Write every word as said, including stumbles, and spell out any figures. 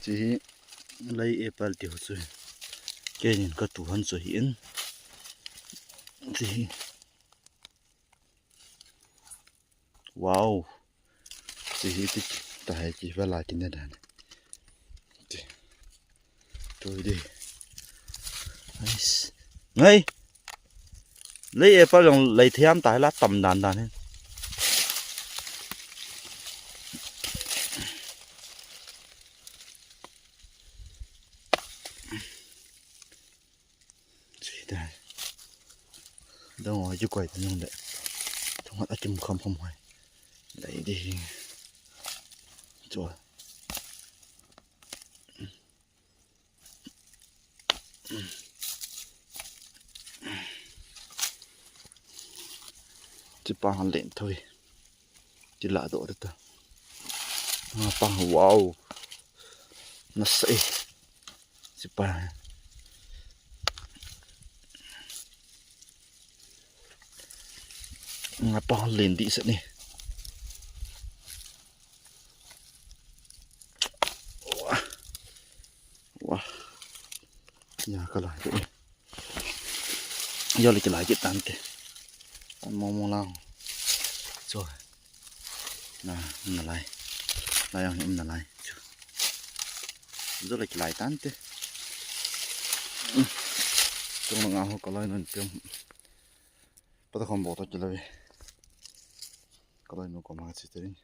Chi hi lei apple ti ho chu. Kenin katu hon chu hi in. Chi hi. Wow. Chi hi ti ta hai ki vala ki ne dan. Chi. Tu di. Nice. Ngai. Lei apple jong lei thiam ta la tam dan dan hi. Chi ta. Dong ho ju koi ta nung de. Thong hat akim kham kham hoi. Lei di hi. Chu. Chi pa han len thoi. Chi la do ta. Ah, pa, wow. Nasa e. Chi pa. Nga pa len di sa ni. Wah. Wah. Ya ka lai de. Yo le ki lai ki tan te. Tan mo mo la. Cho. Na, na lai. Lai ang ni um na lai. Cho. Yo le ki lai tan te. Chung na nga ho ka lai non piam. Pata khom bo to ki lai. Ka lai no ko ma chi te rin.